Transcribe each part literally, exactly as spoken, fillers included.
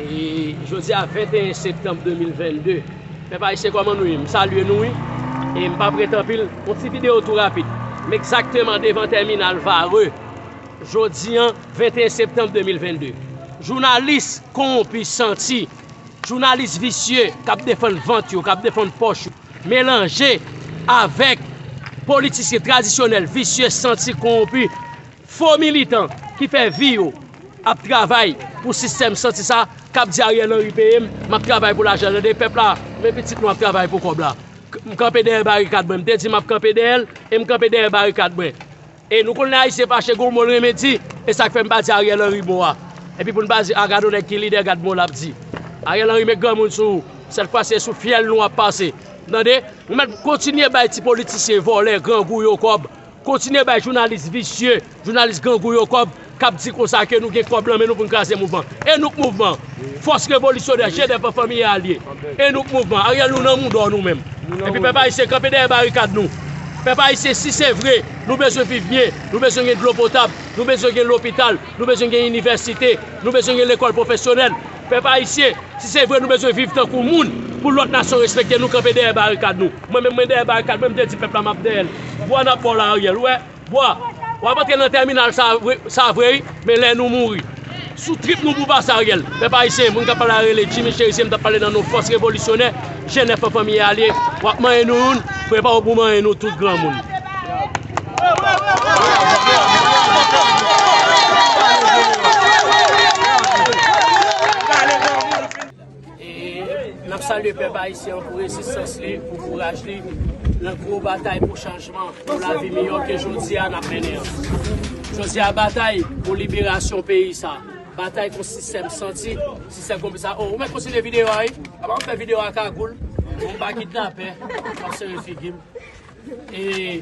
E jodi a venteyen septanm de mil vennde, pèp ayisyen, kòman nou ye? M salye nou wi. E m p ap rete anpil, yon ti videyo tou rapid. M egzakteman devan tèminal Varreux. Jodi a venteyen septanm de mil vennde. Jounalis kowonpi santi, jounalis visye k ap defann vant yo, k ap defann pòch yo, melanje avèk politisyen tradisyonèl visye, santi, kowonpi, fo militan ki fè vi yo ap travay pou sistèm santi sa, k ap di Ariel Henry peye m, m ap travay pou lajan, tande pèp la, men pitit nou ap travay pou kòb la. M kanpe dèyè barikad mwen, m te di m ap kanpe dèyè l, e m kanpe dèyè barikad mwen. E nou konn lè Ayisyen fache, gon mo l renmen di, e sa k fè m pa di Ariel Henry mo a. Epi pou n pa di, a gad yon nèg ki lidè, gad mo l ap di. Ariel Henry met granmoun sou ou, sèt fwa se sou fyèl nou ap pase. Tande, nou mèt kontinye bay ti politisyen vòlè, grangou yo kòb, kontinye bay jounalis visye, jounalis grangou yo kòb, k ap di konsa ke nou gen kòb nan men nou pou n kraze mouvman. E nou k mouvman. Fòs revolisyonè, G N F an fanmi e alye. E nou k mouvman. Ariel, nou nan mouda w nou menm. Epi pèp ayisyen, kanpe dèyè barikad nou. Pèp ayisyen, si se vre, nou bezwen viv byen, nou bezwen gen dlo potab, nou bezwen gen lopital, nou bezwen gen inivèsite, nou bezwen gen lekòl pwofesyonèl. Pèp ayisyen, si se vre nou bezwen viv tankou moun, pou lòt nasyon respekte nou, kanpe dèyè barikad nou. Mwen menm, mwen dèyè barikad mwen, m te di pèp la m ap dèyè l. Bwa n ap ba w la, Ariel, ou wè? Bwa, w ap antre nan tèminal sa vre, sa vre wi, men lè nou mouri, sou trip nou pou pase, Ariel. Pèp ayisyen, moun k ap pale a rele Jimmy Cherizier, m t ap pale nan non fòs revolisyonè, G N F an fanmi e alye. W ap manyen nou youn, prepare w pou manyen nou tout, granmoun. E n ap salye pèp ayisyen an pou rezistans li, pou kouraj li nan gwo batay pou chanjman, pou lavi miyò ke jodi a n ap mennen an. Jodi a, batay pou liberasyon peyi sa, batay kont sistèm santi, sistèm konplis sa. O, ou mèt kontinye videyo a wi. Apa m fè videyo a kagoul? Bon, m pa kidnapè, m ap sere figi m. E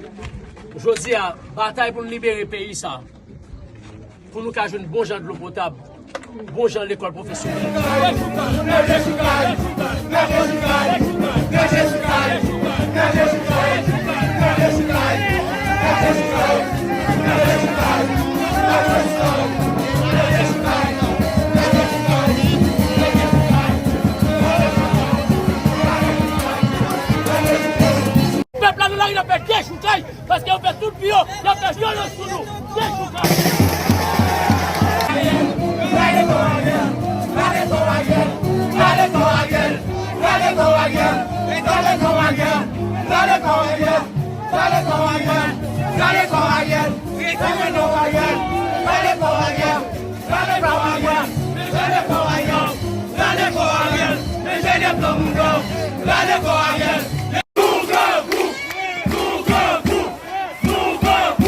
jodi a, batay pou n libere peyi sa, pou nou ka jwenn bon jan dlo potab, bon jan lekòl pwofesyonèl. Pèp la nan lari, n ap fè dechoukay, paske yo fè tout vi yo, y ap fè vyolans sou nou. Dechoukay!